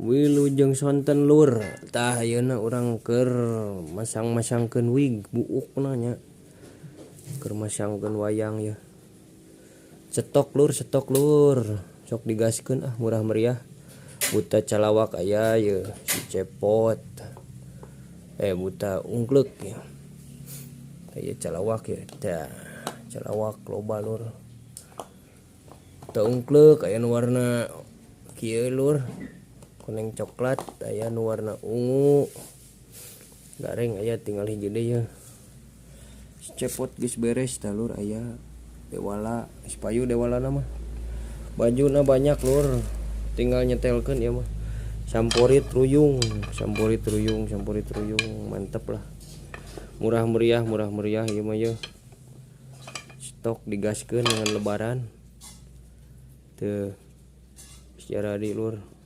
Wilujeng sonten, Lur. Tah, ayeuna urang keur masang-masangkeun wig buukna nya. Keur masangkeun wayang ya. Stok, Lur, stok, Lur. Sok digaskeun ah, murah meriah. Buta calawak aya ye, si Cepot. Eh, buta ungkleuk ya. Aya calawak ya. Tah, calawak loba, Lur. Buta ungkleuk aya nu warna kieu, Lur. Kuning coklat, aya nu warna ungu. Gareng aya, tinggal hiji deui ya. Si Cepot geus beres tah, Lur, aya Dewala, geus payu Dewalana mah. Bajuna banyak, Lur. Tinggal nyetelkeun ieu mah. Samporit ruyung, samporit ruyung, samporit ruyung, mantep lah. Murah meriah, murah meriah ieu mah ye. Stok digaskeun dengan Lebaran. Teu sejarah di, Lur.